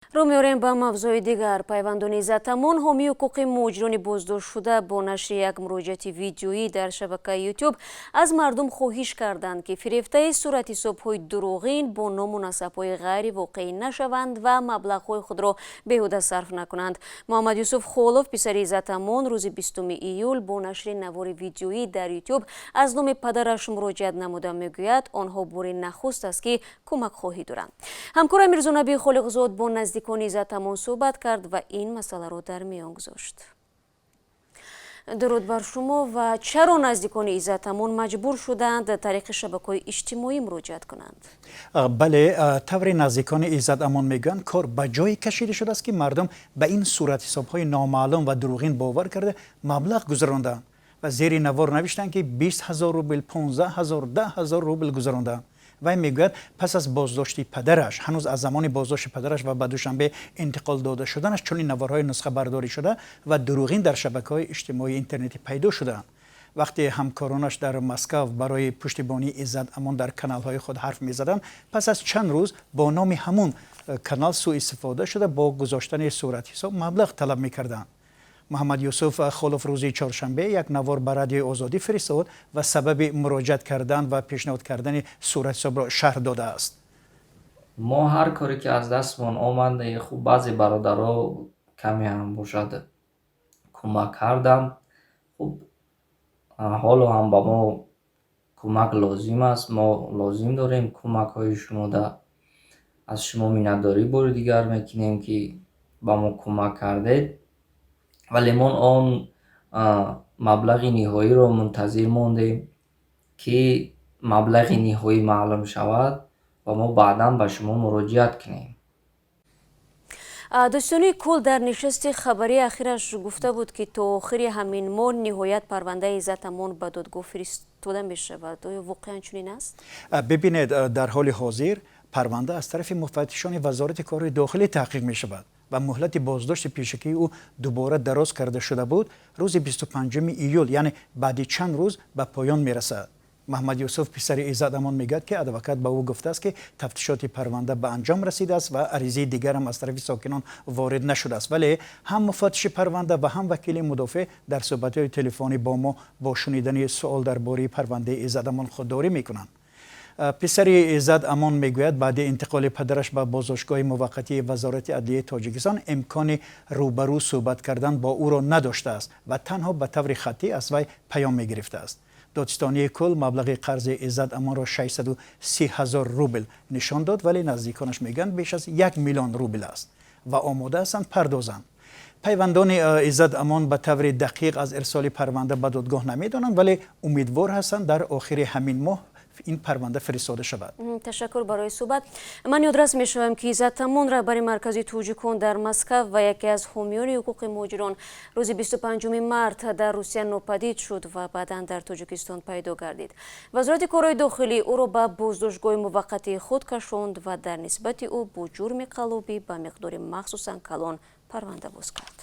Рӯ меорем ба мавзӯи дигар. Пайвандони Иззатамон, ҳомии ҳуқуқи муҳоҷирони боздоштшуда, бо нашри як муроҷиати видеоӣ дар шабакаи Ютуб аз мардум хоҳиш карданд, ки фирефтаи суратҳисобҳои дурӯғин бо ному насабҳои ғайривоқеӣ нашаванд ва маблағҳои худро беҳуда сарф накунанд. Муҳаммад Юсуф Холов, писари Иззатамон, рӯзи 20 июл бо нашри навори видеоӣ дар Ютуб аз номи падараш муроҷиат намуда, мегӯяд, онҳо бори нахуст аст, ки кӯмакхоҳӣ доранд. Ҳамкора Мирзонаби Холиқзод бо наздикони Иззатамон суҳбат кард ва ин масъаларо дар миён гузошт. Дуруд бар шумо. Ва чаро наздикони Иззатамон маҷбур шуданд тариқи шабакаҳои иҷтимоӣ муроҷиат кунанд? Бале, тавре наздикони Иззатамон мегӯянд, кор ба ҷое кашида шудааст, ки мардум ба ин суратҳисобҳои номаълум ва дурӯғин бовар карда, маблағ гузарондаанд ва зери навор навиштанд, ки 20 000 рубл, 15 000, 10 000 рубл гузарондаанд. Вай мегӯяд, пас аз боздошти падараш, ҳанӯз аз замони боздошти падараш ва ба Душанбе интиқол дода шуданаш, чунин наворҳои нусхабардорӣ шуда ва дурӯғин дар шабакаҳои иҷтимоии интернетӣ пайдо шудаанд. Вақте ҳамкоронаш дар Москав барои пуштибонии Иззат Амон дар каналҳои худ ҳарф мезаданд, пас аз чанд рӯз бо номи ҳамун канал сӯистифода шуда, бо гузоштани суратҳисоб маблағ талаб мекарданд. Муҳаммад Юсуф Холов рӯзи чоршанбе як навор ба Радиои Озодӣ фиристод ва сабаби муроҷиат кардан ва пешниҳод кардани суратҳисобро шарҳ додааст. Мо ҳар коре ки аз дастмон омад, хуб, баъзе бародаро каме ҳам бошад кӯмак карданд. Хуб, ҳоло ҳам ба мо кӯмак лозим аст. Мо лозим дорем кӯмакҳои шумода. Аз шумо миннатдорӣ бори дигар мекунем, ки ба мо кӯмак кардед, вале мо он маблағи ниҳоиро мунтазир мондем, ки маблағи ниҳоӣ маълум шавад ва мо баъдан ба шумо муроҷиат кунем. Додситонии кул дар нишасти хабарии ахираш гуфта буд, ки то охири ҳамин моҳ ниҳоят парвандаи Иззатамон ба додгоҳ фиристода мешавад. Оё воқеан чунин аст? Бибинед, дар ҳоли ҳозир парванда аз тарафи муфаттишони Вазорати корҳои дохилӣ таҳқиқ мешавад ва муҳлати боздошти пешакии ӯ дубора дароз карда шуда буд, рӯзи 25 июл, яъне баъди чанд рӯз, ба поён мерасад. Маҳмад Юсуф, писари Иззат Амон, мегӯяд, ки адвокат ба ӯ гуфтааст, ки тафтишоти парванда ба анҷом расидааст ва аризаи дигарам аз тарафи сокинон ворид нашудааст. Вале ҳам муфаттиши парванда ва ҳам вакили мудофеъ дар суҳбатҳои телефонӣ бо мо бо шунидани суол дар бораи парвандаи Иззат Амон худдорӣ мекунанд. Писари Иззат Амон мегӯяд, баъди интиқоли падараш ба боздоштгоҳи муваққатии Вазорати адлияи Тоҷикистон имкони рӯбарӯ суҳбат кардан бо ӯро надоштааст ва танҳо ба таври хаттӣ аз вай паём мегирифтааст. Додситонии кул маблағи қарзи Иззат Амонро 630 ҳазор рубл нишон дод, вале наздиконаш мегӯянд, беш аз 1 миллион рубл аст ва омода ҳастанд пардозанд. Пайвандони Иззат Амон ба таври дақиқ аз ирсоли парванда ба додгоҳ намедонанд, вале умедвор ҳастанд, дар охири ҳамин моҳ ин парванда фиристода шавад. Ташаккур барои суҳбат. Ман ёдрас мешавам, ки Иззатамон, раҳбари Маркази тоҷикон дар Москав ва яке аз ҳомиёни ҳуқуқи муҳоҷирон, рӯзи 25 март дар Русия нопадид шуд ва баъдан дар Тоҷикистон пайдо гардид. Вазорати корҳои дохилӣ ӯро ба боздоштгоҳи муваққатии худ кашонд ва дар нисбати ӯ бо ҷурми қаллобӣ ба миқдори махсусан калон парванда боз кард.